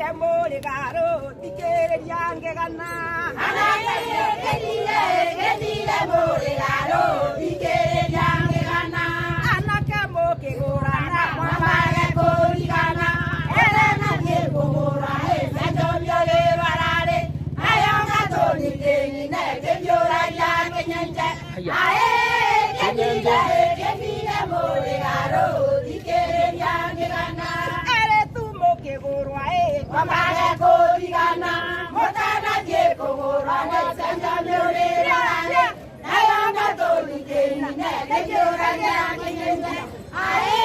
Anake mũrĩgarũ thikĩrĩria ngegana. Anake gĩthire gĩthire mũrĩgarũ thikĩrĩria ngegana. Anake mũkĩgũrana mwambage kũrigana. Ere nathiĩ kũgũra ĩcenjomio rĩrwararĩ nayo ngatũni kĩnyine kĩbiũragia kĩnyenje. Aĩ gĩthire gĩthire mũrĩgarũ thikĩrĩria ngegana. Airĩtu mũkĩgũrwa ĩ mwambage kũrigana. Mũtanathiĩ kũgũra nĩcenjomio rĩrwararĩ nayo ngatũni kĩnyine kĩbiũragia kĩnyenje. Aĩ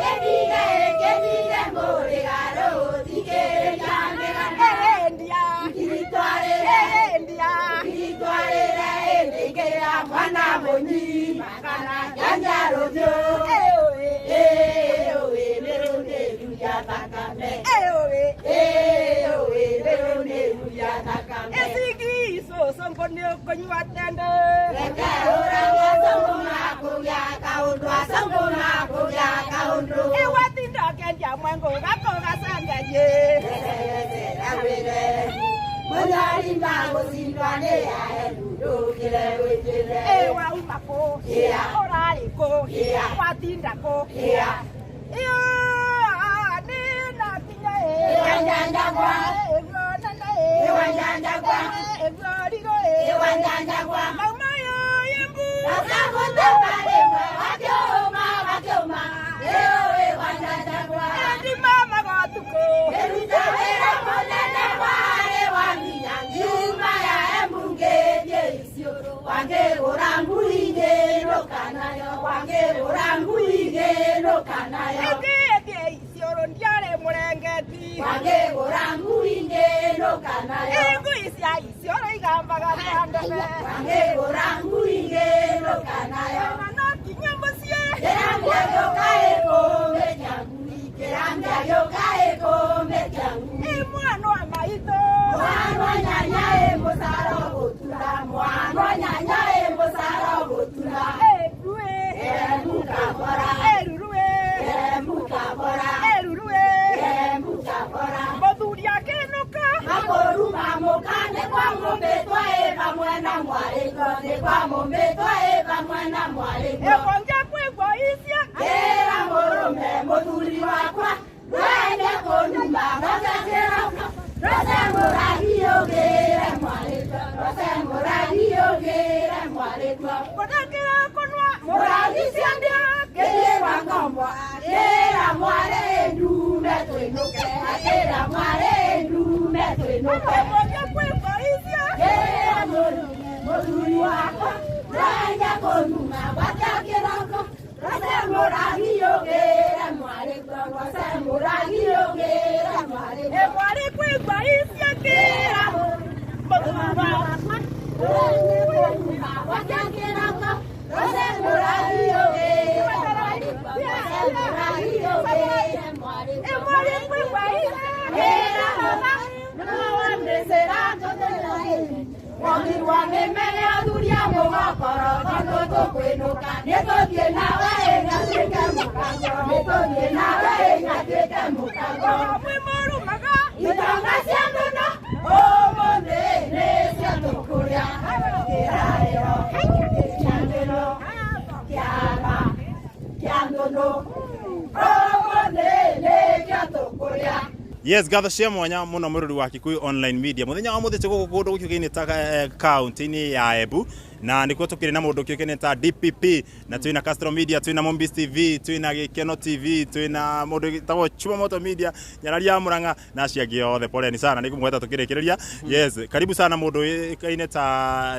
gĩthire gĩthire mũrĩgarũ thikĩrĩria ngegana. Endia Itwarĩre endia itwarĩre ĩndĩkĩra mwana mũnyima kana kĩanja rũthiũ. Ĩũĩ nĩrũnĩruria thakame. Ĩũĩ nĩrũnĩruria thakame. Ĩcingi cũcũ ngũnĩ ũkũnyua tende. Reke ũragwo cũngũ makũgĩa kaũndũ acũngũ makũgĩa kaũndũ. Ĩwatinda ũkĩendia mwengo ũgakũgacengerie. Mũnyarima gũcindwa nĩ yae ndũkĩre wĩkĩre. Ĩwauma kũ? Ũrarĩ kũ? Watinda kũ? Ĩyo nĩ na kinya ĩ. Ĩwanjanjagwa. Ĩguo nene ĩ. Ĩwanjanjagwa. Ĩguo rigũ ĩ. Ĩwanjanjagwa. Mauma yo yembu. Gacagũtũmarĩmwe wakĩũma wakĩũma. Ĩyo ĩwanjanjagwa. Endi mama gotukũ. Ĩruta wĩra mũnene warĩ wa nginya ngiuma ya Embu ngĩthiĩ Isiolo. Wangĩgũra ngui ngĩinũka nayo. Wangĩgũra ngui ngĩinũka nayo. Ĩngĩthiĩ Isiolo ndiarĩ mũrengeti. Wangĩgũra ngui ngĩinũka nayo. Ngui cia Isiolo igambaga ta ndebe. Wangĩgũra ngui ngĩinũka nayo. Na no kinya mũciĩ. Kĩrambia gĩũka ĩkũmĩtia ngui. Kĩrambia gĩũka ĩkũmĩtia ngui. Ĩ mwana wa maitũ. Mwana nyanya ĩ mũcaro gũtura. Mwana nyanya ĩ mũcaro gũtura. Ĩruĩ. Embu kabora. Ĩruruĩ. Embu kabora. Ĩruruĩ. Embu kabora. Mũthuri akĩinũka. Makũruma mũka nĩ kwa mũmbĩtwo ĩ vamwe na mwarĩguo. Nĩ kwa mũmbĩtwo ĩ vamwe na mwarĩguo. Ĩkonja kwĩgwo icia. Ĩra mũrũme mũthuri wakwa ndwende kũnuma gacakĩroko. Rose mũragi ũgĩre mwarĩguo. Rose mũragi ũgĩre mwarĩguo. Kũndakĩra kũnua. Mũragi ciambia ngĩthiĩ kwa ngombo. Akĩra mwarĩ ndume twĩnũke. Akĩra mwarĩ ndume twĩnũke. Ĩkonja kwĩgwo icia. Ĩra mũrũme mũthuri wakwa ndwende kũnuma gwakĩa kĩroko. Rose mũragi ũgĩre mwarĩguo. Rose mũragi ũgĩre mwarĩguo. Ĩmwarĩ kwĩgwo icia kĩra. Mũthuri wakwa. Ndwende kũnuma gwakĩa kĩroko. Rose mũragi ũgĩre mwarĩguo. Rose mũragi ũgĩre mwarĩguo. Ĩmwarĩ kwĩgwo icia. Ĩra Wogirwo nĩ mene athuri a mũgokoro tondũ tũkwĩnũka nĩtũthiĩ nawe ĩng'atuĩke mũkango nĩtũthiĩ nawe ĩng'atuĩke mũkango. Mwĩ mũrumaga. Itonga cia mũno ũmũthĩ nĩcio tũkũrĩa kĩrarĩro kĩa ndĩno kĩama kĩa ngũnũ ũmũthĩ nĩkĩo tũkũrĩa. Yes, ngatho cia mwanya muno mwirori wa Kikuyu Online Media. Muthenya wa muthi tũgũkũ kũndũ gũkĩũkaine ta kaunti-inĩ ya Embu na nĩkuo tũkĩrĩ na mũndũ ũkĩũkaine ta DPP na twĩna Castro Media, twĩna Mombis TV, twĩna Gĩkeno TV, twĩna mũndũ wĩtagwo Chuma Moto Media, Nyarari ya Murang'a na acio angĩ othe. Poleni sana nĩngũmũgweta tũkĩrĩkĩrĩria. Yes, karibu sana mũndũ ũĩkaine ta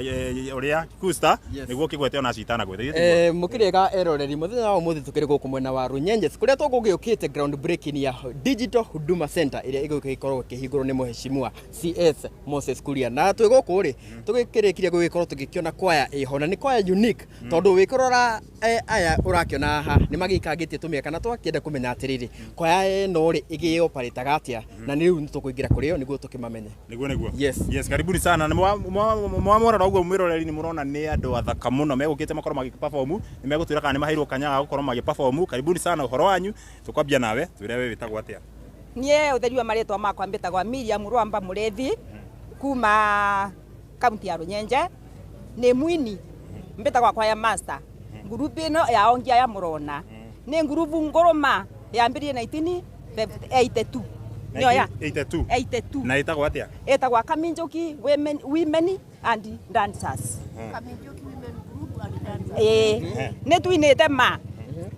ũrĩa Kusta Yes. nĩguo ũkĩgwete ona acio itanagwete. Mũkĩrĩega eroreri mũthenya wa ũmũthĩ tũkĩrĩ gũkũ mwena wa Runyenjes kũrĩa tũgũgĩũkĩte ground breaking ya Digital Huduma Center ĩrĩa ĩgũgĩkorwo ĩkĩhingũrwo nĩ mũheshimiwa CS Moses Kuria na twĩ gũkũ rĩ tũgĩkĩrĩkirie gũgĩkorwo tũgĩkĩona kwaya ĩho na nĩ kwaya unique tondũ wĩkũrora aya ũrakĩona haha nĩ magĩikangĩtie tũmĩaka na twakĩenda kũmenya atĩrĩrĩ kwaya ĩno rĩ ĩgĩoparĩtaga atĩa na nĩ rĩu nĩ tũkũingĩra kũrĩ yo nĩguo tũkĩmamenye. Nĩguo nĩguo. Yes. Yes, karibuni sana. Na mwamorora ũguo mwĩroreri nĩ mũrona nĩ andũ athaka mũno megũkĩte makorwo magĩperform, nĩ megũtwĩra kana nĩ maheirwo kanya ga gũkorwo magĩperform. Karibuni sana ũhoro wanyu. Tũkwambia nawe, twĩre we wĩtagwo atĩa. Nie utheri wa maritwa makwa mbitagwa Miriam Rwamba Murethi kuma kaunti ya Runyenje ni mwini mbitagwa kwaya master ngurubu ino ya ongia ya murona ni ngurubu nguruma yambirie 1982 niyo ya 82 82 na itagwa atia? Etagwa Kaminjoki Women and Dancers. Kaminjoki Women Group and Dancers. Nĩ tuinĩte ma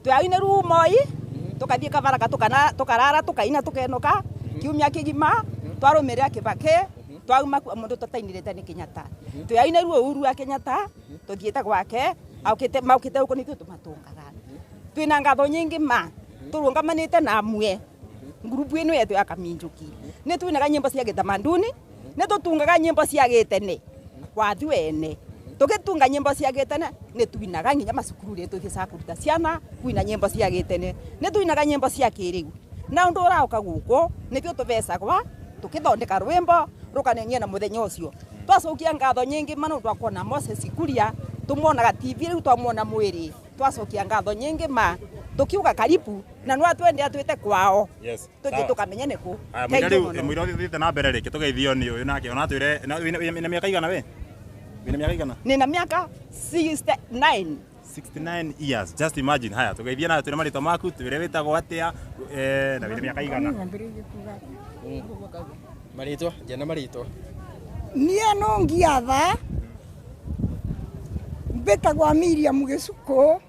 twaine rĩu Moi tũkathiĩ Kabaraka tũkarara tũkaina tũkenũka kiumia kĩgima twarũmĩrĩra Kibaki twauma mũndũ tũtainĩrĩte nĩ Kenyatta twaine rĩu Uhuru wa Kenyatta tũthiĩte gwake aukĩte maukĩte gũkũ nithuĩ tũmatũngaga twĩna ngatho nyingĩ ma tũrũngamanĩte na amwe ngurubu ĩno yetu ya Kaminjoki nĩ twinaga nyĩmbo cia gĩtamanduni nĩ tũtungaga nyĩmbo cia gĩtene wathi wene tugitunga nyimbo cia gitene ni tuinaga nginya macukuru ri tuthicaga kuruta ciana kuina nyimbo cia gitene ni tuinaga nyimbo cia kiriu na undu urauka guku nithio tuvecagwa tukithondeka rwimbo rukanenia na muthenya ucio twacokia ngatho nyingi ma nundu wa kuona Moses Kuria tumuonaga TV riu twamwona mwiri twacokia ngatho nyingi ma tukiuga karibu na no atwende atwite kwao tuthie tukamenye niku. Mwira uthiite na mbere riki tugeithio ni uyu nake ona twire na miaka igana we? Nina miaka igana? Nina miaka 69. 69 years. Just imagine. Haya, tugeithia na twire marĩtwa maku, twire wĩtagwo atĩa, na wĩna miaka igana. Marĩtwa, jana marĩtwa. Niĩ no ngiatha mbĩtagwo Miriam Gĩcukũ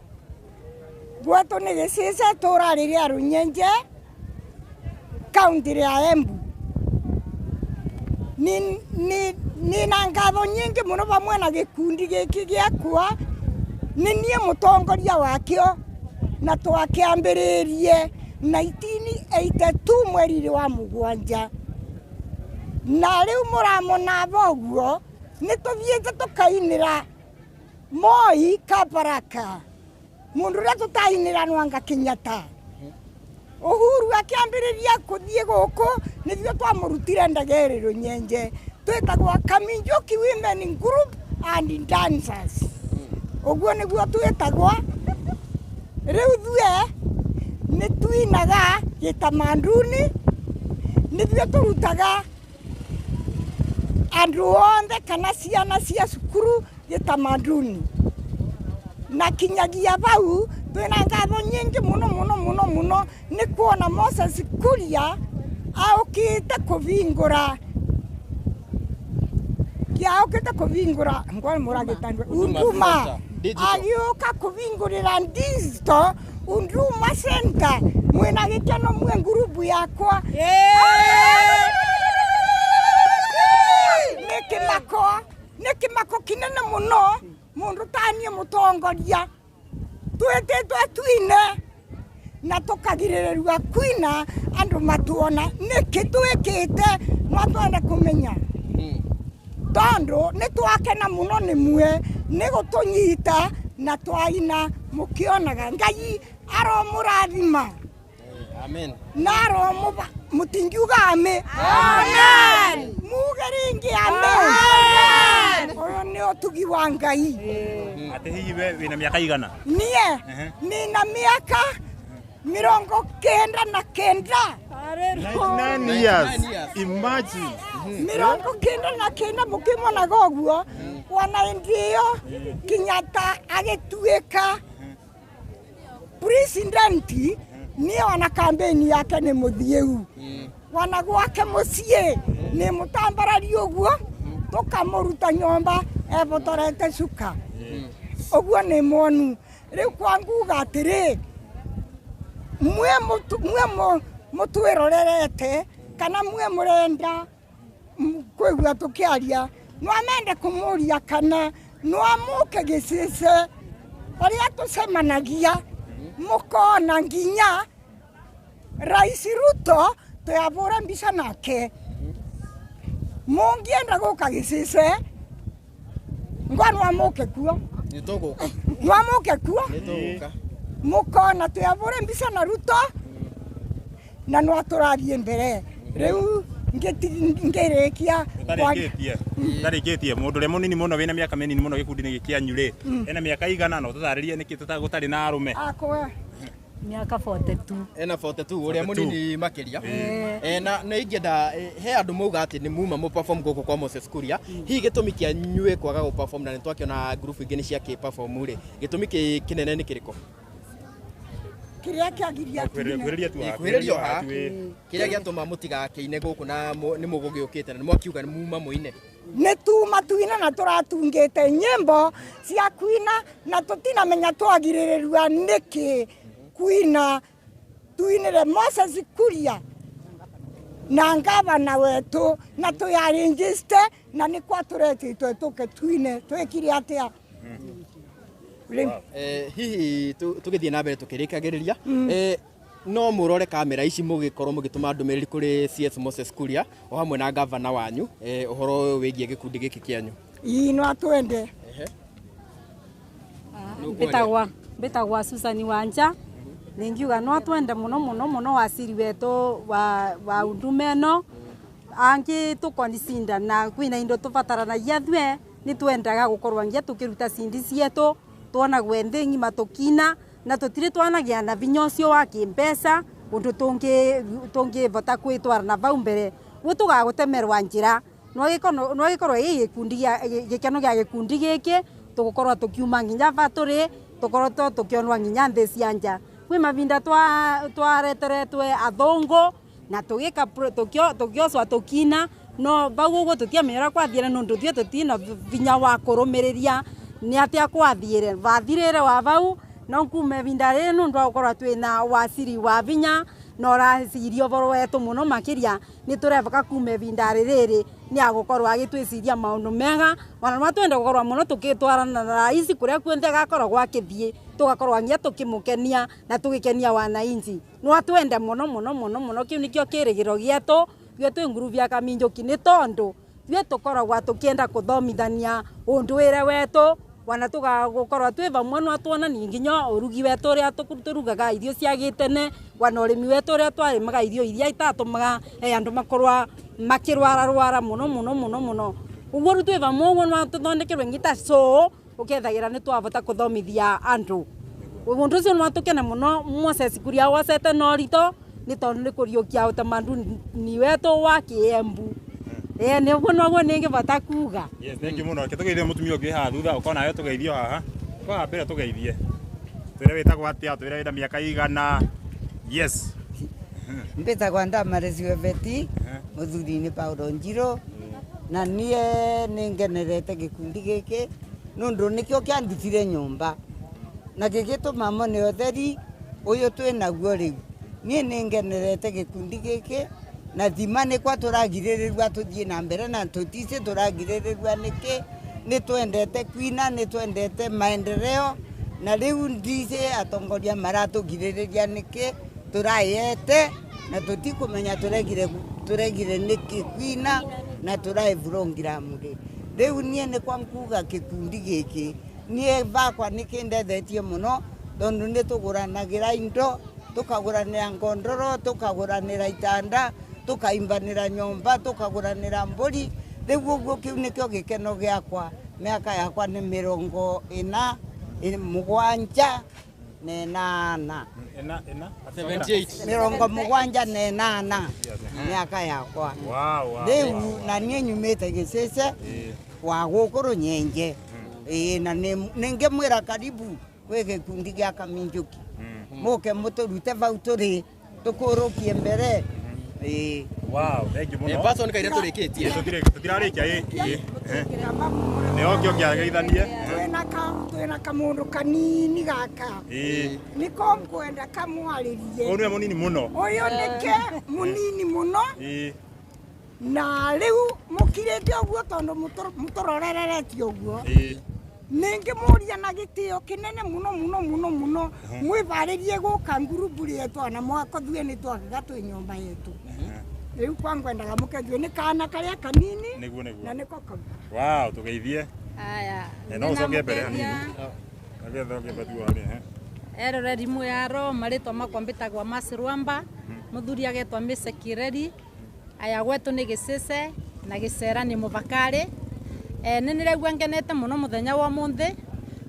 gwetwo nĩ Gĩcice itũũra rĩrĩa Runyenje kaunti ya Embu. Nina ngatho nyingi muno vamwe na gikundi giki giakwa ni nie mutongoria wakio na twakiambiririe 1982 mweri wa mugwanja na riu muramona boguo ni tuthiite tukainira Moi Kabaraka mundu uria tutainira nwanga Kenyatta Uhuru akiambiriria kuthie guku nithio twamurutire ndege Runyenje twetagwa Kaminjoki Women Group and Dancers uguo niguo twetagwa riu thue ni twinaga gitamanduni nithio turutaga andu onthe kana ciana cia cukuru gitamanduni na kinyagia bau twina ngatho nyingi muno muno muno muno ni kuona Moses Kuria aukite kuvingura kiaukite kuvingura ngwa muragitandwe Huduma agiuka kuvingurira digital Huduma Center mwina gikeno mwe ngurubu yakwa ni kimako kinene muno mundu tanie mutongoria twetetwe twine na tukagirĩrĩria kwina andu matuona niki twikite matwenda kumenya tondu ni twakena muno ni mwe ni gutunyita na twaina mukionaga Ngai aromurathima. Amen. Na aromuba mutingiuga ame. Amen. Muge ringi amen. Amen. Uyu ni utugi wa Ngai. Ati hihi we wina miaka igana? Nie nina miaka 99. 99 years. Imagine. 99 mukimonaga uguo wana ndio Kenyatta agituika president ni wana campaign yake ni muthieu wana gwake mucii ni mutambarari uguo tukamuruta nyomba ebotorete cuka uguo ni mwonu riu kwanguga atiri mwe mutwirorerete kana mwe murenda kwigua tukiaria no amende kumuria kana no amuke Gĩcice uria tucemanagia mukona nginya Rais Ruto tuyavura mbica nake mungienda guka Gĩcice ngwa no amuke kuo no amuke kuo mukona tuyavura mbica na Ruto na no aturathie mbere riu ngirikia Ũtarĩkĩtie mũndũ ũrĩa mũnini mũno wĩna mĩaka mĩnini mũno gĩkundi-inĩ gĩkĩ kĩanyu rĩ ena mĩaka igana na ũtũtarĩrie nĩkĩ gũtarĩ na arũme. Akwa Miaka 42. Ena 42 uria 42. munini makiria. Na nä ingĩenda he andũ mauga atĩ nĩ muma mũ perform gũkũ kwa Moses Kuria, hihi gĩtũmi kĩa nyuĩ kwaga gũ perform na nĩ twakĩona group ingĩ nĩ ciakĩ perform rĩ, gĩtũmi kĩnene nĩ kĩrĩkũ? Kiria kiagiria tuine. Kwĩrĩria tu haha. Kwĩrĩrio haha. Tu, ĩ. Kĩrĩa gĩatũma mũtigakĩine gũkũ na nĩ mũgũgĩũkĩte na nĩ mwakiuga nĩ muma mũine? Nĩ tuma tuina na tũratungĩte nyĩmbo cia kuina na tũtinamenya twagirĩrĩrua nĩkĩ kuina tuinĩre Moses Kuria na ngavana wetu na tũyarĩnjĩste na nĩ kwa tũretĩtwe tũke tuine twĩkire atĩa rĩu. Hihi tũgĩthiĩ na mbere tũkĩrĩkagĩrĩria, no mũrore kamera ici mũgĩkorwo mũgĩtũma ndũmĩrĩri kũrĩ CS Moses Kuria o hamwe na gavana wanyu, ũhoro ũyũ wĩgiĩ gĩkundi gĩkĩ kĩanyu? Ii no atwende. Mbitagwa Susan Wanja. Ningiuga no twende muno muno muno wasiri wetu wa undume eno angi tukonicinda na kwina indo tubataranagia thwe ni twendaga gukorwa ngia tukiruta cindi cietu tuonagwe nthi ng'ima tukina na tutiri twanagia na vinya ucio wa kimbeca undu tungivota kwitwara na vau mbere guo tugagutemerwa njira no gikorwo gi gikundi gikeno gia gikundi giki tugukorwo tukiuma nginya baturi tukorwo tukionwa nginya nthi cia nja kwi mavinda twareteretwe athungu na tugika tukiocwa tukina no vau uguo tutiamenyera kwathire nundu thie tutina vinya wa kurumiriria ni atia kwathire vathirire wa vau no kume vinda riri nundu wa gukorwo twina wasiri wa vinya na ũraciria ũhoro wetu mũno makĩria nĩ tũreboka kuma ivinda rĩrĩ nĩ agũkorwo agĩtwĩciria maũndũ mega ona no twende gũkorwo mũno tũgĩtwarana na raici kũrĩa kuothe agakoragwo akĩthiĩ tũgakorwo nginya tũkĩmũkenia na tũgĩkenia wananchi no twende mũno mũno mũno mũno kĩu nĩkĩo kĩrĩgĩro gĩetũ ithuĩ twĩ ngurubu ya Kaminjũki nĩ tondũ ithuĩ tũkoragwo tũkĩenda kũthomithania ũndũire wetu wana tugagukorwo twi vamwe no tuonanie nginya urugi wetu uria turugaga irio cia gitene wana urimi wetu uria twarimaga irio iria itatumaga andu makorwa makirwara rwara muno muno muno muno uguo riu twi vamwe uguo no tuthondekerwe ngita cũũ ukethagira ni twavota kuthomithia andu undu ucio no tukene muno Moses Kuria wocete na ũritũ ni tondu ni kuriukia utamaduni wetu wa Kiembu. Nĩguo noguo ningĩbota kuga. Yes, thank you muno. Reke tũgeithie mũtumia ũngĩ haha thutha ũkorwo nawe tũgeithio haha. Kwa mbere tũgeithie. Twĩre wĩtagwo atĩa, twĩre wĩna mĩaka igana. Yes. Mbĩtagwo Ndamarĩciwe Beti, mũthuri nĩ Paulo Njirũ, na niĩ nĩngenerete gĩkundi gĩkĩ nũndũ nĩkĩo kĩandutire nyũmba na gĩgĩtũma mone ũtheri ũyũ twĩnaguo rĩu. Niĩ nĩngenerete gĩkundi gĩkĩ na thima nĩ kwa tũragirĩrĩrua tũthiĩ na mbere na tũticĩ tũragirĩrĩrua nĩkĩ. Nĩ twendete kuina, nĩ twendete maendeleo na rĩu ndicĩ atongoria maratũgirĩrĩria nĩkĩ tũrayete na tũtikũmenya tũregire nĩkĩ kuina na tũraĩ programu rĩ. Rĩu niĩ nĩ kwa nkuga gĩkundi gĩkĩ niĩ bakwa nĩ kĩndethetie mũno tondũ nĩ tũgũranagĩra indo, tũkagũranĩra ngondoro, tũkagũranĩra itanda, tukaimbanĩra nyũmba, tukagũranĩra mbũri. Rĩu ũguo kĩu nĩkĩo gĩkeno gĩakwa. Mĩaka yakwa nĩ 78. Ĩna ĩna 78. 78 mĩaka yakwa. Wow, wow. Rĩu na niĩ nyumĩte Gĩcĩce wa gũkũ Rũnyenje. Ĩĩ na nĩngĩmwĩra karibu kwĩ gĩkundi gĩa Kaminjũki. Mũke mũtũrute vau tũrĩ tũkũrũkie mbere. Wow, thank you muno. Person kaira tũrĩkĩtie. Tũtirarĩkia ĩ. Nĩ oke ũngĩageithanie. Twĩna kamũndũ kanini gaka. Nĩko ngwenda kamwarĩrie. Ũyũ nĩwe mũnini mũno. Ũyũ nĩke mũnini mũno. Na rĩu mũkirĩte ũguo tondũ mũtũrorereretie ũguo. Nĩngĩmũria na gĩtĩo kĩnene mũno mũno mũno mũno mwĩbarĩrie gũka ngurubu rĩetwa na mwako thuĩ nĩ twagaga twĩ nyũmba yetu. Rĩu kwa ngwendaga mũkethue nĩ kana karĩa kanini nĩguo nĩguo na nĩko kau. Wow, tũgeithie. Aya. No ũcoke mbere hanini. Nĩgetha ũngĩamba tu warĩ. Eroreri mwĩaro marĩtwa makwa mbĩtagwa Mercy Rwamba, mũthuri agetwa Mĩse Kireri. Aya gwetũ nĩ Gĩcĩce na Gĩcera nĩ mũbakarĩ. Nĩ nĩraigua ngenete mũno mũthenya wa ũmũthĩ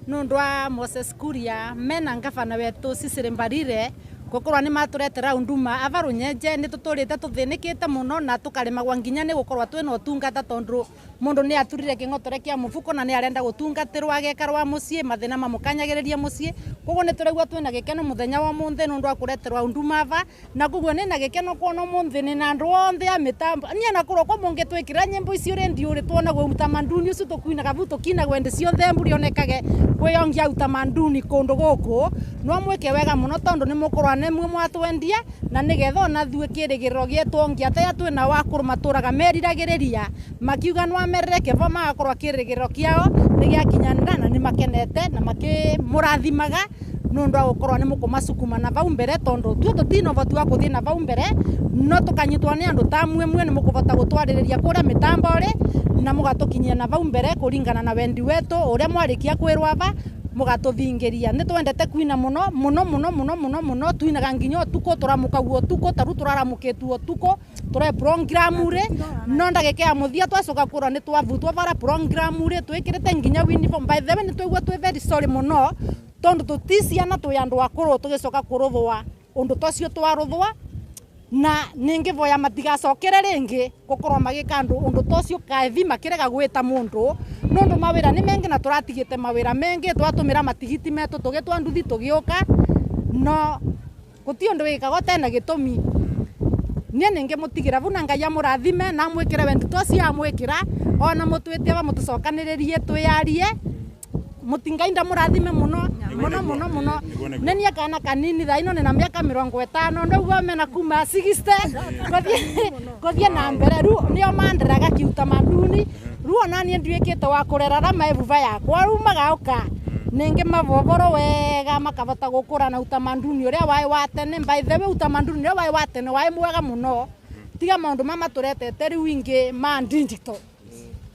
Nundu wa Moses Kuria mena ngabana wetu Cecily Mbarire gukorwo ni maturetera Huduma ava Runyenje ni tuturite tuthinikite muno na tukaremagwa nginya ni gukorwo twina utungata tondu mundu ni aturire king'otore kia mufuko na ni arenda gutungatirwa agekarwa mucii mathina mamukanyagiriria mucii koguo ni turaigua twina gikeno muthenya wa munthi nundu wa kureterwa Huduma ava na koguo ni na gikeno kuona munthi ni na andu onthe a mitambo ni na kurwo kwa mungitwikira nyimbo icio redio ri tuonagwo utamanduni ucio tukuinaga vu tukinagwo ende ciothe mburi onekage kwiyongia utamanduni kundu guku no mwike wega muno tondu ni mukorwa ni mwe mwatwendia na nigetha ona thue kirigiriro gietu ongia ta twina wa kuruma turaga meriragiriria makiuga no amerere kevo magakorwa kirigiriro kiao ni giakinyanira na ni makenete na makimurathimaga nundu wa gukorwa ni mukumasukuma na vau mbere tondu tu tutina uvoti wa kuthii na vau mbere no tukanyitwa ni andu ta mwe mwe ni mukuvota gutwaririria kuria mitambo ri na mugatukinyia na vau mbere kuringana na wendi wetu uria mwarikia kwirwa ava mugatuthingiria ni twendete kwina muno muno muno muno muno muno twinaga nginya utuku turamukaguo utuku taru turaramukitu utuku ture program ri no ndagika ya muthia twacoka kurwa ni twavutwo bara program ri twikirite nginya uniform by the way ni twaigua twi very sorry muno tondu tuti ciana twi andu akuru tugicoka kuruthwa undu tocio twaruthwa na ningivoya matigacokere ringi gukorwo magika andu undu tocio kaethi makirega gwita mundu nundu mawira ni mengi na turatigite mawira mengi twatumira matigiti metu tugitwa nduthi tugiuka no guti undu wikagwo tena gitumi nie ningimutigira vu na Ngai amurathime na amwikire wendi tocio amwikira ona mutwitie wa mutucokaniririe twiyarie mutingainda murathime muno muno muno muno nenia kana kanini thaa ino nina miaka 50 niguo mena kuma 60 kuthie na mbere riu nio manderaga kiutamanduni riu ona nie nduikite wa kurerara maevuva yakwa riu magauka ningi mavovoro wega makavota gukura na utamanduni uria wai wa tene by the way utamanduni uria wai wa tene wai mwega muno tiga maundu mama turetete riu ingi ma digital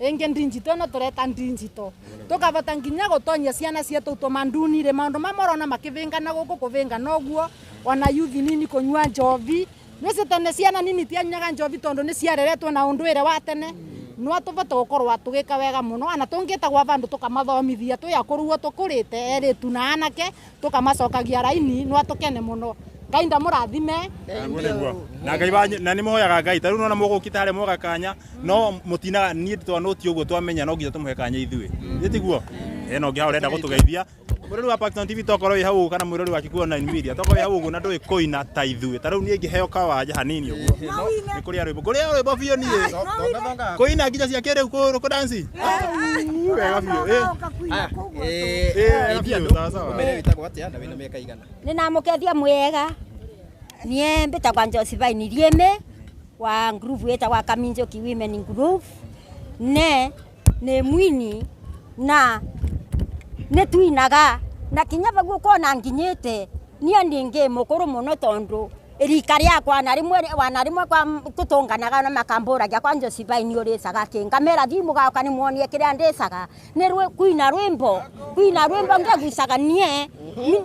ingi digital no tureta digital tukavota nginya gutonyia ciana cietu utamanduni ri maundu mamorona makivingana guku kuvingana uguo ona youth nini kunyua njovi nici tene ciana nini tianyaga njovi tondu ni ciareretwo na unduire wa tene no tuvota gukorwa tugika wega muno ana tungitagwa vandu tukamathomithia twi akuruo tukurite eritu na anake tukamacokagia raini no tukene muno Ngai ndamurathime na Ngai wanyu na ni muhoyaga Ngai taru nona mugukite haria mwoga kanya no mutina nie twanoti uguo twamenya no nginya tumuhe kanya ithuĩ itiguo no nginya urenda gutugeithia mwirori wa Pakistan TV tokorwo wi hau kana mwirori wa Kikuyu Online Media tokorwo wi hau uguo na ndũĩ kũina ta ithuĩ ta rĩu niĩ ngĩheo kawanja hanini ũguo nĩ kũrĩa rwĩmbo ngũrĩa rwĩmbo biũ niĩ kũina nginya cia kĩrĩu kũ dance wega biũ ũmere wĩtagwo atĩa na wĩna mĩaka igana nĩ namũkethia mwega nie mbĩtagwa Josephine Rieme wa group wĩtagwa Kaminjoki Women Group ne nĩ mwini na nĩ twinaga na kinya vaguo kona nginyite nie ningi mukuru muno tondu rika riakwa na rimwe wana rimwe kwa tutunganaga na makamburagia kwa Josephine uricaga ki ngamera thi mugauka ni muonie kiria ndicaga ni kwina rwimbo ngegucaga nie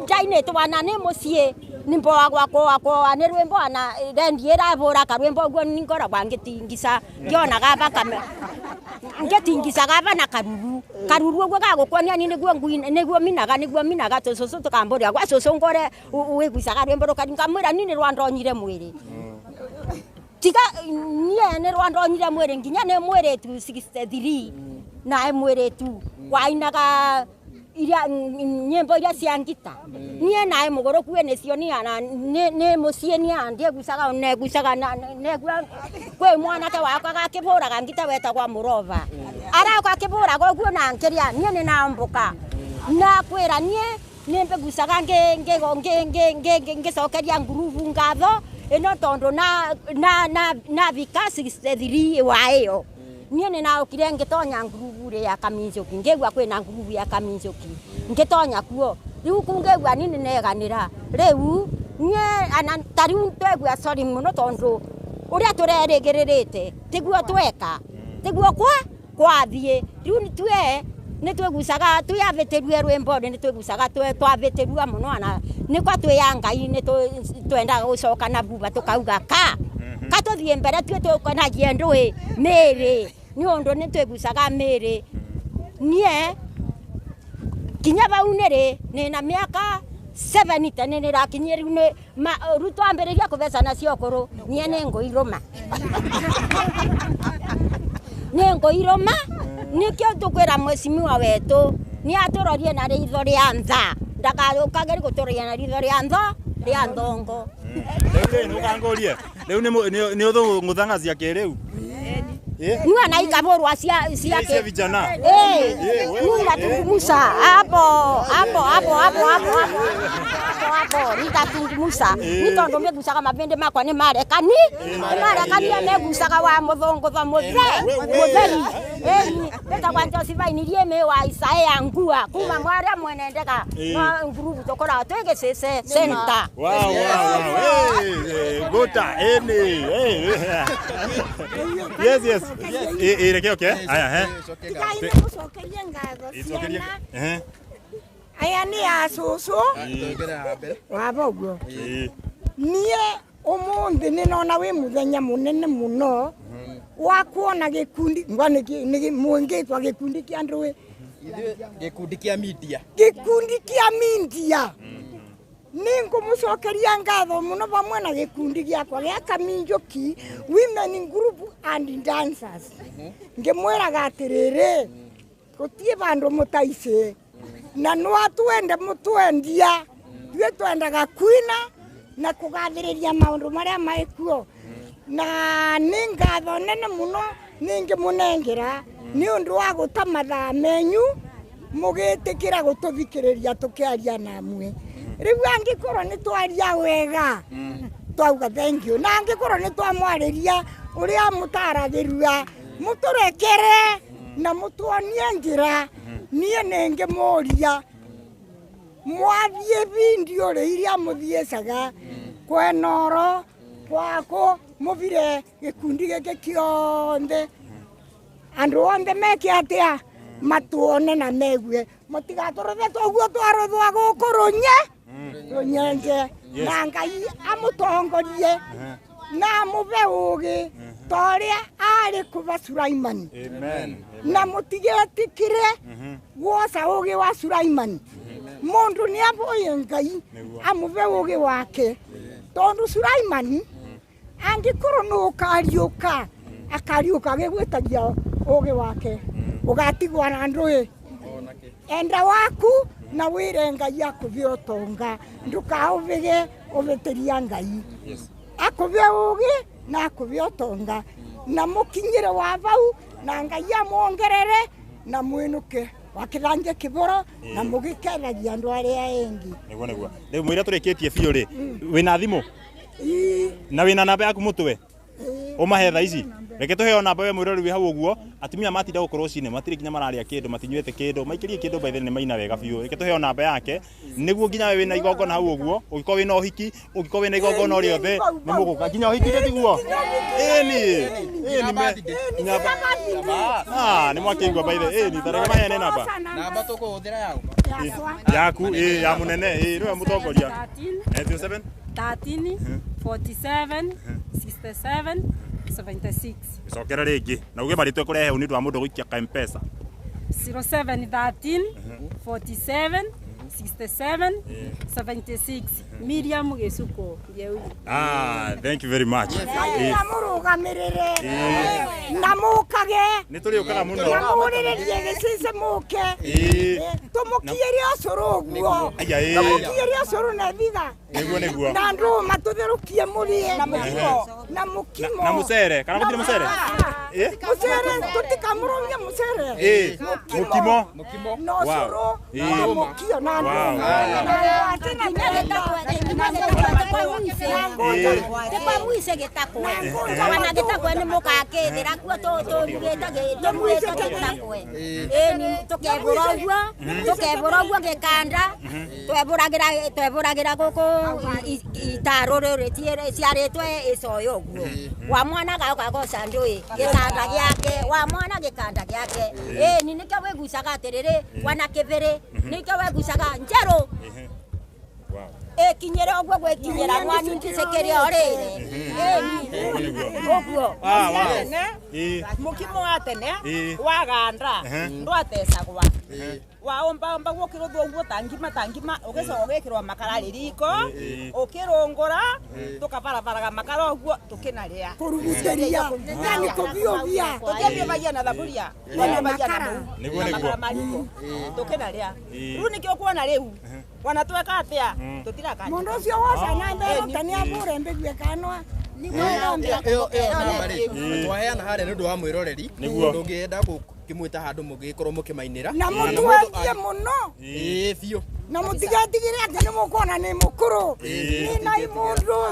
ndainite wana ni mucii ni mboagwa kwa ni rwimbo ana rendi irabura karwimbo uguo ningoragwa ngitingisa ngionaga bakame ngitingisaga bana karuru karuru uguo gagukuonia ni niguo ngwina niguo minaga tucucu tukamburia gwa cucu ngore wigucaga rwimbo rukari ngamwira ni rwandonyire mwiri tiga nie ni rwandonyire mwiri nginya ni mwiritu 63 na mwiritu wainaga iria nyimbo iria cia ngita nie nae muguru kue nicio ni ana ni mucii ni andiegucaga negucaga negua kwi mwanake wakwa gakiburaga ngita wetagwa Murova arauka akiburaga uguo na nkiria nie ni nambuka na kwira nie nimbigucaga ngicokeria ngurubu ngatho ino tondu na na na na thika 63 wa iyo nie ni naukire ngitonya ngurubu ri ya Kaminjoki ngigua kwina ngurubu ya Kaminjoki ngitonya kuo riu kungegua ni neganira riu nie ana tariu twegua sorry muno tondu uria turerigiririte tiguo tweka tiguo kwa kwathie riu twe ni twegucaga twiavĩtĩrue rwĩmbo ni twegucaga twavĩtĩrua mũno ana nĩ kwa twĩ ya Ngai nĩ twendaga gũcoka na thutha tũkauga ka ka tũthiĩ mbere tue tũkonagie ndũĩ mĩĩrĩ nĩ ũndũ nĩ twegucaga mĩĩrĩ nie Kinya bau nĩ rĩ na miaka 7 nĩ nĩrakinyie rĩu nĩ Ruto ambĩrĩria kũbeca nacio kũrũ niĩ nĩ ngũirũma. Nĩ ngũirũma nĩkĩo tũkwĩra mheshimiwa wetũ nĩ atũrorie na ritho rĩa ntha ndakagĩri gũtũroria na ritho rĩa ntho rĩa nthongo. Rĩu rĩ nũkangorie rĩu nĩ ũthũng'ũthanga cia kĩrĩu. Niwa na ikaborwa cia vijana. Niwa hapo hapo hapo hapo hapo hapo nitatungumusa ni tondu megucaga mabindi makwa ni marekani megucaga wa muthungutho mutheri betagwa Josephine Rieme wa Isaia Ngua kuma mwaria mwene ndega no ngurubu tukoragwo twi Gicece center. Wow wow wow gota ene. Yes yes. Reke okay. Aya he. Gucokeria ngatho ciana. Aya ni a cucu wa boguo. Nie umuthi ni nona wi muthenya munene muno wa kuona gikundi ngwa ni mwingitwa gikundi kia andu gikundi kia media. Gikundi kia media. Ningumucokeria ngatho muno pamwe na gikundi giakwa gia Kaminjoki Women Group and Dancers. Ngimwiraga atiriri gutie bandu mutaici na no atwende mutwendia tue twendaga kwina na kugathiriria maundu maria maikuo na ni ngatho nene muno ningimunengera ni undu wa guta mathaa menyu mugitikira gututhikiriria tukiaria namwe. Riu angikorwo ni twaria wega twauga thank you na angikorwo ni twamwariria uria mutaragirua muturekere na mutuonie njira nie ningimuria mwathie vindio ri iria muthiecaga kwenoro kwako muvire gikundi giki kionthe andu onthe meke atia matuone na megue mutigaturuthe toguo twaruthwa guku runye runyenje na Ngai amutongorie na amube ugi toria ari kuba Sulaimani. Amen. Na mutigetikire guoca ugi wa Sulaimani. Mundu ni aboye Ngai amube ugi wake tondu Sulaimani angikorwo no ukariuka akariuka gigwitagia ugi wake ugatigwa na ndui enda waku na wire Ngai akuvie utonga ndukauvige uvitiria Ngai akuvie ugi na akuvie utonga na mukinyire wa vau na Ngai amwongerere na mwinuke wakithanje kiboro na mugikeragia andu aria engi. Niguo niguo riu mwira turikitie biu ri wina thimu na wina namba yaku mutwe umahe tha ici reke tuheo namba we mwirori wi hau uguo atumia matinda gukorwo cine matiri nginya mararia kindu matinyuete kindu maikirie kindu by the ni maina wega biu reke tuheo namba yake niguo nginya we wina igongona hau uguo ugikorwo wina uhiki ugikorwo wina igongona o riothe ni muguka nginya uhiki tiguo eni eni me ah ni mwakigwa by the eni tareke maheane namba namba tukuhuthira yau yaku ya munene niwe mutongoria 07 13 47 67 76. Cokera ringi na uge maritwe kurehe ni ndu wa mundu guikia ka M-Pesa 07 13 47 67 76 Miriam Gisuko. Ah, thank you very much. Na murugamirire na mukage ni turiukaga muno na muriririe gicice muke tumukiire ucuru uguo tumukiire ucuru na thitha niguo niguo na nduma tuthirukie murie na mukimo na mukimo na mucere kana gutire mucere mucere tutikamurungia mucere mukimo no ucuru na mukio na nduma tukebura gikanda tweburagira guku itarururi ciaritwe icoyo uguo wa mwana gauka goca ndui gikanda giake wa mwana gikanda giake ni nikio wigucaga atiriri wana kibiri nikio wigucaga njeru ekinyere uguo gwikinyera mwani ngicekeria o riri uguo mukimo wa tene waganda ndwatecagwa Waomba omba gukirutwo uguo ta ngima ugicoka ugikirwo makara ririko ukirungura tukabarabaraga makara uguo tukinaria kurugutĩria yani kũbiũbia tutiambivagia na thaburia na makara Nĩguo, nĩguo. Mariko tukinaria riu nikio kuona riu wana tweka atia tutirakanja mundu ucio woca na mbere ta nĩ abũre mbĩgue kanwa Ĩyo namba rĩ twaheana harĩa nĩ ũndũ wa mwĩroreri Nĩguo. ndũngĩenda gũkĩmwĩta handũ mũgĩkorwo mũkĩmainĩra na mũtwengie mũno ĩĩ biũ na mũtigetigĩre atĩ nĩ mũkuona nĩ mũkũrũ nĩ na mũndũ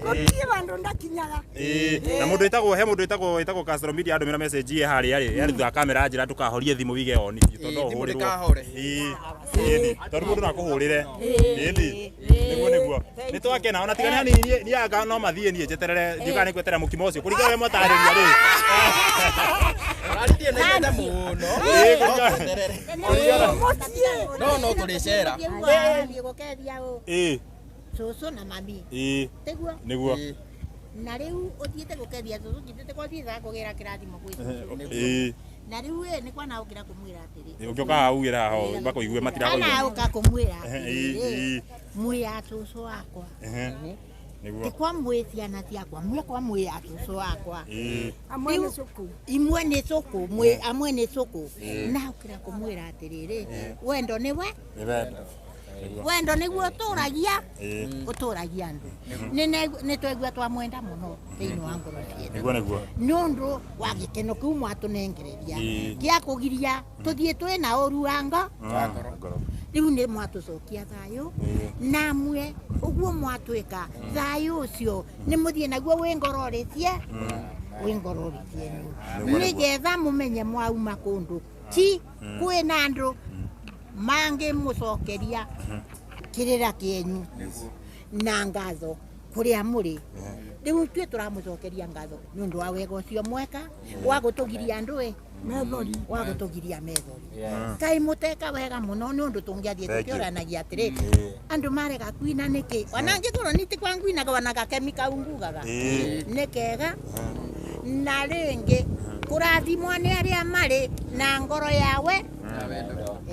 gũtirĩ bandũ ndakinyaga. Ĩĩ, na mũndũ wĩtagwo he mũndũ wĩtagwo Castro Media andũmĩra message ye harĩa rĩ yarĩ thutha wa kamera njĩra ndũkahorie thimũ wige on biũ tondũ no Ĩĩ, thimũ ũhũrĩrwo. ndĩkahore. Ĩĩ, ĩĩ, tondũ mũndũ no akũhũrĩre. Ĩĩ, nĩguo nĩ twakena ona tigane hanini niĩ anga no mathiĩ niĩ njeterere ndiũ kana nĩ gweterera mũkimo ũcio kũringana ũrĩa mwatarĩria rĩ. Araririe na ihenya mũno. Ĩĩ, No kũringana- tweterere. Mũciĩ No tũrĩcera. Gũkethia ũ Ĩĩ, cũcũ na mami ĩĩ, tiguo nĩguo. Ĩĩ. Na rĩu ũthiĩte gũkethia cũcũ njitĩte kwathiĩte kũgĩra kĩrathimo gwĩ cũcũ Ĩĩ, na rĩu ĩ nĩ kwana ũkĩra kũmwĩra atĩrĩ ũngĩũka haha ugĩre haha makũigue matirakũigua. kana ũka kũmwĩra Ĩĩ, atĩrĩrĩ ĩĩ, mwĩ a cũcũ wakwa ehe, nĩguo. ti kwa mwĩ ciana ciakwa mwĩ kwa mwĩ a cũcũ wakwa. Ĩĩ, amwe nĩ cũkũ imwe nĩ cũkũ mwĩ amwe nĩ cũkũ na ũkĩra kũmwĩra atĩrĩrĩ wendo nĩ we nĩ wendo. Nĩguo. Wendo nĩguo ũtũragia Ĩĩ, ũtũragia andũ nĩ twaigua twamwenda mũno thĩinĩ wa ngoro cietũ nĩguo nĩguo. Nĩ ũndũ wa gĩkeno kĩu mwatũnengereria Ĩĩ. gĩa kũgiria tũthiĩ twĩ na ũru wa ngo Ngoro. Rĩu nĩ mwatũcokia thayũ namwe ũguo mwatwĩka thayũ ũcio nĩ mũthiĩ naguo wĩ ngororĩtie wĩ ngororĩtie Nĩguo, nĩguo. nĩgetha mũmenye mwauma kũndũ ti kwĩna andũ mangĩmũcokeria kĩrĩra kĩenyu na ngatho kũrĩa mũrĩ rĩu ithuĩ tũramũcokeria ngatho nĩ ũndũ wa wega ũcio mweka wa gũtũgiria andũ ĩ methori wa gũtũgiria methori kaĩ mũteka wega mũno nĩ ũndũ tũngĩathiĩ Thank you. tũkĩũranagia atĩrĩ andũ marega kuina nĩkĩ ona angĩkorwo nĩ ti kwa nguinaga ona gakemi kau ngugaga Ĩĩ. nĩ kega na rĩngĩ kũrathimwo nĩ arĩa marĩ na ngoro yawe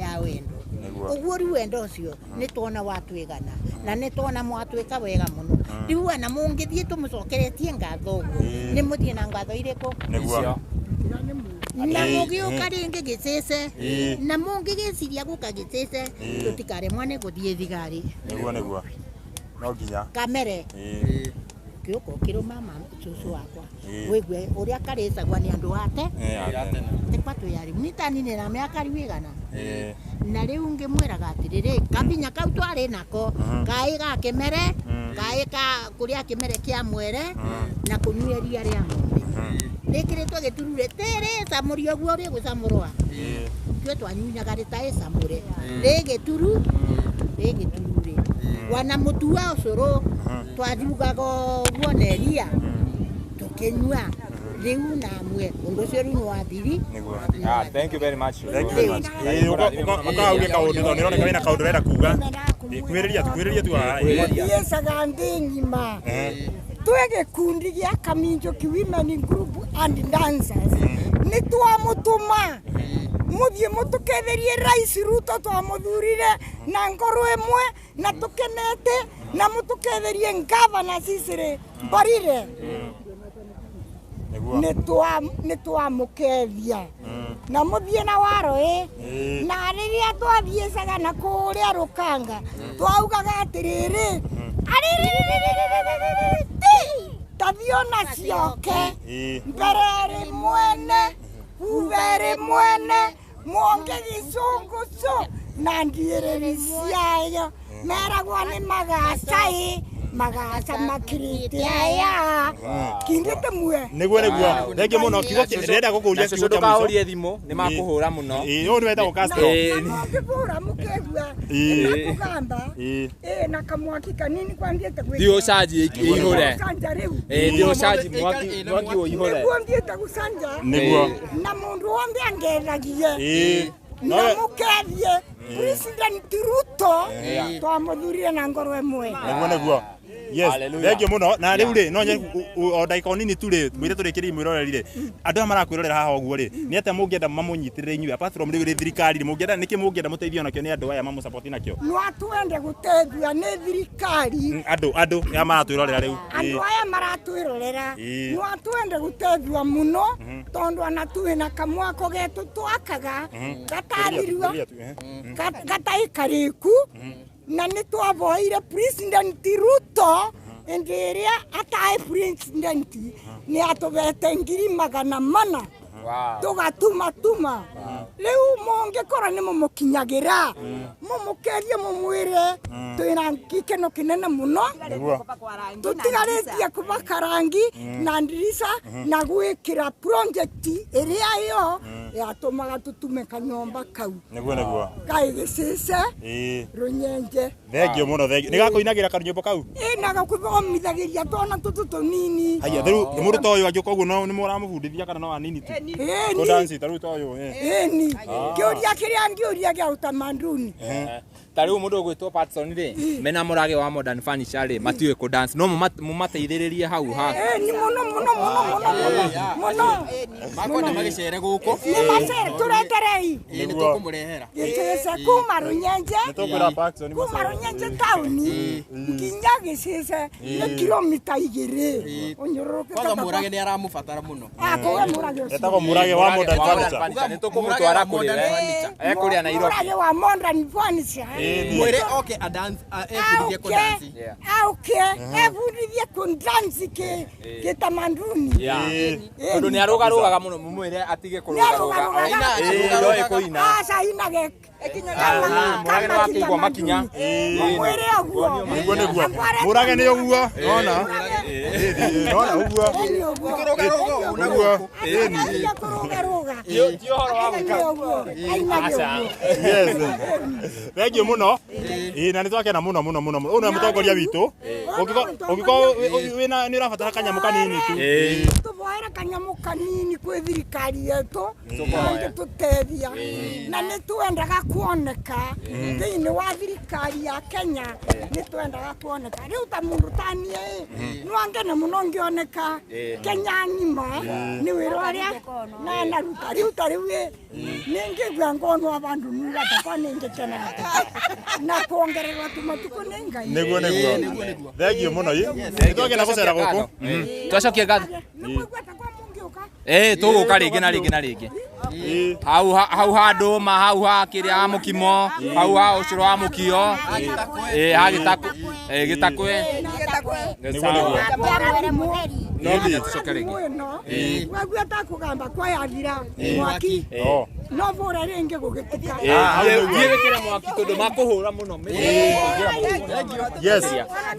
ya wendo. Nĩguo. Ũguo rĩu wendo ũcio nĩ tuona watwĩgana na nĩ tuona mwatwĩka wega mũno rĩu ona mũngĩthiĩ tũmũcokeretie ngatho ũguo Ĩĩ. nĩ mũthiĩ na ngatho irĩkũ Nĩguo. Na Ĩĩ. mũgĩũka rĩngĩ gĩcĩce Ĩĩ. na mũngĩgĩciria gũka gĩcĩce Ĩĩ. tũtikaremwo nĩ gũthiĩ thigari Nĩguo nĩguo. No nginya. Kamere Ĩĩ. kĩũka ũkĩrũma ma cũcũ wakwa Ĩĩ. wĩgue ũrĩa karĩcagwa nĩ andũ ate Ĩĩ, atene. tĩkwa twĩ arĩu nitanini na mĩaka rĩu ĩgana Ĩĩ. Na rĩu ngĩmwĩraga atĩrĩrĩ kabinya kau twarĩ nako kaĩ ga kĩmere kaĩ ka kũrĩa kĩmere kĩa mwere na kũnyua iria rĩa ng'ombe rĩkĩrĩtwo gĩturure tĩrĩcamũrio ũguo rĩgũcamũrwa Ĩĩ. ithuĩ twanyunyaga rĩtaĩcamũre rĩ gĩturu rĩ gĩturure wana mũtu wa ũcũrũ twathiugaga ũguo na iria tũkĩnyua rĩu namwe ũndũ ũcio rĩu nĩ wathiri. Nĩguo. Ah, thank you very much. Thank you very much. Ĩĩ, ũka uge kaũndũ tondũ nĩroneka wĩna kaũndũ ũrenda kuga. Ĩĩ, kuhĩrĩria tu, kuhĩrĩria tu haha. Ĩĩ. Thiĩcaga nthĩ ng'ima twĩ gĩkundi gĩa Kaminjũki Women Group and Dancers nĩ twamũtũma mũthiĩ mũtũketherie Rais Ruto twamũthurire na ngoro ĩmwe na tũkenete na mũtũketherie ngavana Cicely Mbarire. Nĩguo. Nĩ twamũkethia na mũthiĩ na waro ĩ Ĩĩ. Na rĩrĩa twathiĩcaga na kũrĩa rũkanga twaugaga atĩrĩrĩ arĩrĩrĩrĩrĩrĩrĩ tathiĩ ona cioke Ĩĩ. mbere rĩ mwene thutha rĩ mwene mwonge gĩcũngũcũ na ndiĩrĩri ciayo meragwo nĩ magaca ĩ magaca makirĩte aya kindĩte mue. Nĩguo nĩguo. Thank you mũno. Kiugo ndĩrenda gũkũria Na cũcũ kiugo kĩa mũico. ndũkahorie thimũ nĩ makũhũra mũno. Ĩĩ, ũyũ nĩ wetagwo Castro. Ĩĩ. Na mũngĩbũra mũkĩgua Ĩĩ. na kũgamba Ĩĩ. ĩ na kamwaki kanini kwambiĩte Thiĩ ũcanji ĩihũre. gũcanja rĩu. Ĩĩ, thiĩ ũcanji mwaki mwaki ũihũre. Nĩguo thiĩte gũcanja Nĩguo. na mũndũ wothe angethagie Ĩĩ. na mũkethie President Ruto twamũthurire na ngoro ĩmwe. Nĩguo nĩguo. Yes, thank you muno. Na riu ri no o ndagika o nini tu ri mwire turikirie mwiroreri ri andu aya marakwirorera haha uguo ri ni atia mungienda mamunyitirire inyuĩ apart from riu ri thirikari ri mungienda niki mungienda muteithio nakio ni andu aya mamusupport nakio no atwende gutethia ni thirikari andu aya maratwirorera riu andu aya maratwirorera no atwende gutethia muno tondu ana twina kamwako getu twakaga gatathirua gataikariku na nĩ twavoire President Ruto ĩndĩ ĩrĩa ataĩ president nĩ atũbete 400,000 tũgatuma tuma rĩu mũngĩkorwo nĩ mũmũkinyagĩra mũmũkerie mũmwĩre twĩna gĩkeno kĩnene mũno tũtigarĩtie kũbaka rangi na ndirica na gwĩkĩra project ĩrĩa ĩyo yatũmaga tũtume kanyomba kau nĩguo nĩguo kaĩ gĩcice rũnyenje thengio mũno thengio nĩ gakũinagĩra kanyũmba kau ĩ na gakũthomithagĩria twana tũtũ tũnini haya rĩu mũndũ ta ũyũ angĩũka ũguo no nĩ mũramũbundithia kana no anini tu ĩni kũdanci ta rĩu ta ũyũ ĩni kĩũria kĩrĩa ngĩũria gĩa utamaduni ta rĩu mũndũ ũgwĩtwo Patson rĩ mena mũrage wa Modern Furniture rĩ matiũĩ kũ dance no mũmateithĩrĩrie hau ha ĩni mũno mũno mũno mũno mũno makwenda magĩcere gũkũ nĩ macere tũreterei nĩ tũkũmũrehera gĩcĩce kuma Rũnyenje kuma Rũnyenje taũni nginya gĩcĩce nĩ kilomita 2 ũnyũrũrũkĩte kwanza mũrage nĩ aramũbatara mũno akũwe mũrage ũcio etagwo mũrage wa Modern Furniture nĩ tũkũmũtwara kũrĩ ekũrĩa Nairobi mũrage wa Modern Furniture mwĩre oke ebundithie kũdanci auke ebundithie kũdanci kĩtamanduni tondũ nĩ arũgarũgaga mũno mũmwĩre atige kũrũgarũga ndoĩ kũina aca inage mũrage nĩ wakĩigua makinya mũmwĩre ũguo nĩguo nĩguo mũrage nĩ ũguo nona nona ũguo ũguo ĩni kũrũgarũga ti ũhoro wa gwĩka yes thank you muno ĩ na nĩ twakena mũno mũno mũno ũyũ nĩwe mũtongoria witũ ũngĩkorwo wĩna nĩ ũrabatara kanyamũ kanini tu tũboere kanyamũ kanini kwĩ thirikari yetu ĩngĩtũteithia na nĩ twendaga kuoneka thĩinĩ wa thirikari ya Kenya nĩ twendaga kuoneka rĩu ta mũndũ ta niĩ no angene mũno ngĩoneka Kenya ng'ima nĩ wĩra ũrĩa na naruta rĩu ta rĩu nĩ ngĩigua ngonwo abandu nugatakwa nĩ ngĩkenaga na kuongererwo tũmatukũ nĩ Ngai nĩguo nĩguo thank you mũno nĩ twagenda gũcera gũkũ twacokia ngatho tũgũka rĩngĩ na rĩngĩ na rĩngĩ hau ha ndũma hau ha kĩrĩa ha mũkimo hau ha ũcũrũ wa mũkio ha gĩtakwe no nginya tũcoke rĩngĩ waigua ta kũgamba kwayathira mwaki no bũre rĩngĩ gũgĩtuka thiĩ wĩkĩre mwaki tondũ makũhũra mũno yes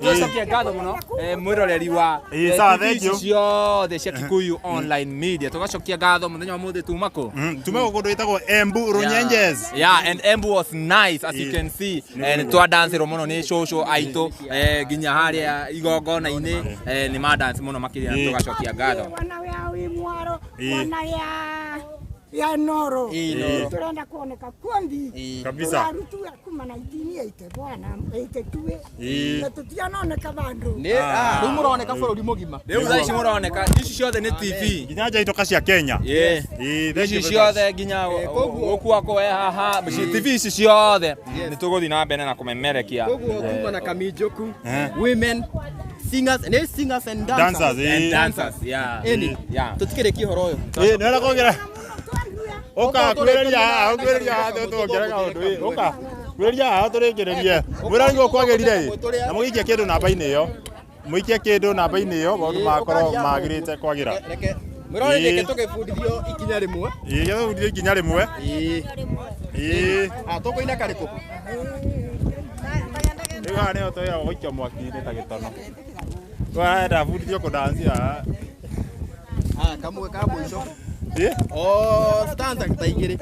tũcokie ngatho mũno mwĩroreri wa TV ciothe cia Kikuyu Online Media tũgacokia ngatho mũthenya wa mũthĩ tuma kũ tuma kũndũ ĩtagwo Embu Runyenjes yeah and Embu was nice as you can see and twadancĩrwo mũno nĩ cũcũ aitũ nginya harĩa igongona-inĩ nĩ madance mũno makĩria na tũgacokia ngatho wana ya wĩ mwaro wana ya Noro turenda kuoneka kuondi kabisa turarutua kuma 1980 bwana 82 na tutianoneka bandu rĩu mũroneka bũrũri mũgima rĩu thaa ici mũroneka ici ciothe nĩ TV nginya nja itoka cia Kenya ici ciothe nginya gũkũ gwakwa we haha TV ici ciothe nĩ tũgũthiĩ na mbere na kũmemerekia koguo kuma na Kaminjoku women singers and singers and dancers and dancers yeah ĩni tũtikĩrĩkie ũhoro ũyũ nĩ wenda kuongerera Oka kwĩrĩria haha kwĩrĩria haha tũongerera kaũndũ ĩ oka kwĩrĩria haha tũrĩkĩrĩrie mwĩra nĩguo kwagĩrire ĩ na mũgĩikie kĩndũ namba-inĩ ĩyo mũikie kĩndũ namba-inĩ ĩyo maũndũ makorwo magĩrĩte kwagĩra mwĩrore reke tũgĩbundithio ikinya rĩmwe ĩ gĩtũbundithio ikinya rĩmwe ĩ tũkũina karĩkũ rĩu haha nĩho twĩragwo gũikia mwaki-inĩ ta gĩtono twenda bundithio kũdanci haha kamwe ka mũico Oh, stanza ta igĩrĩ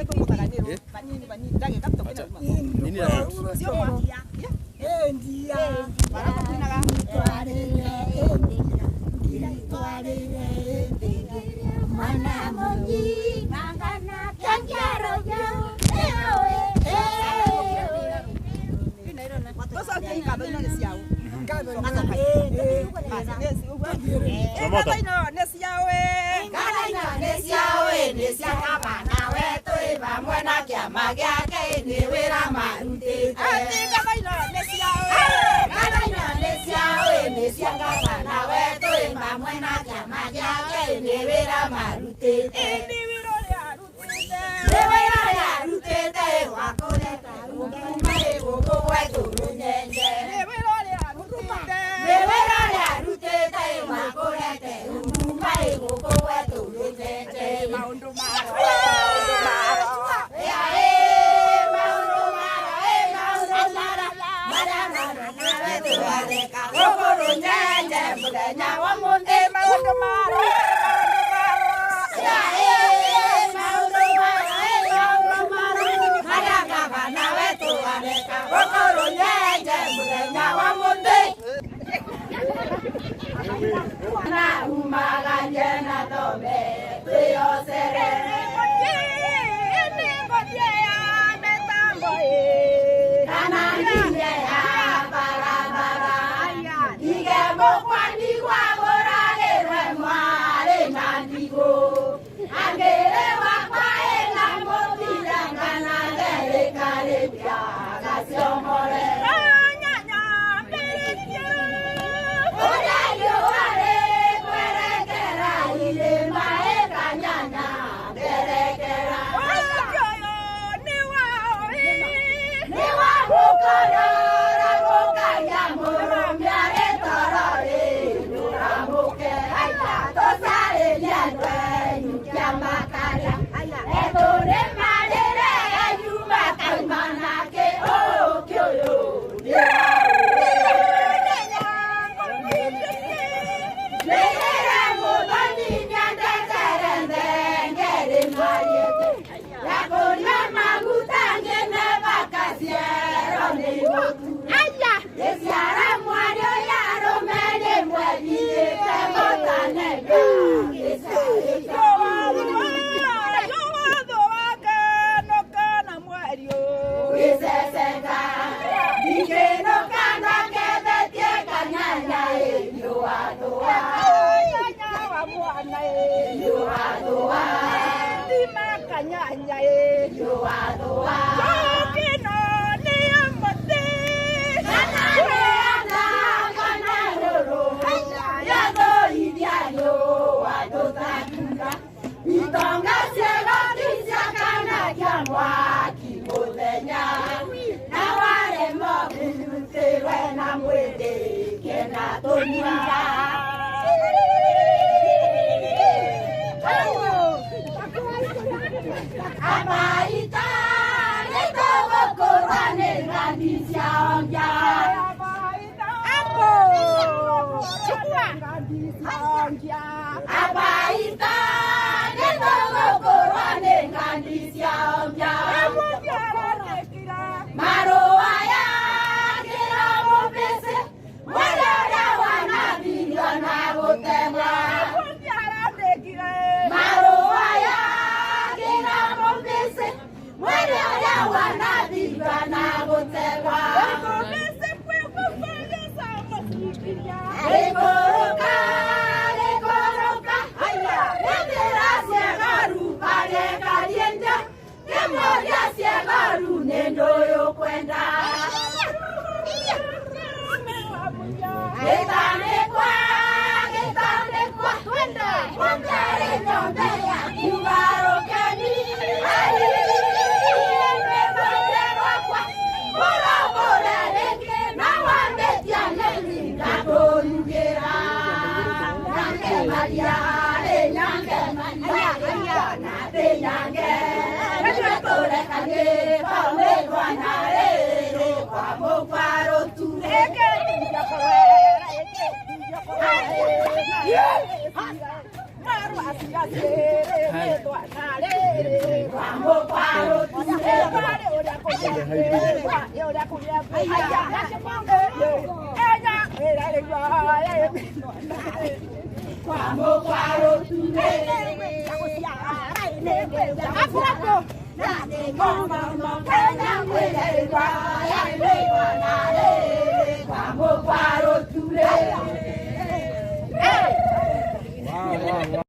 Hey!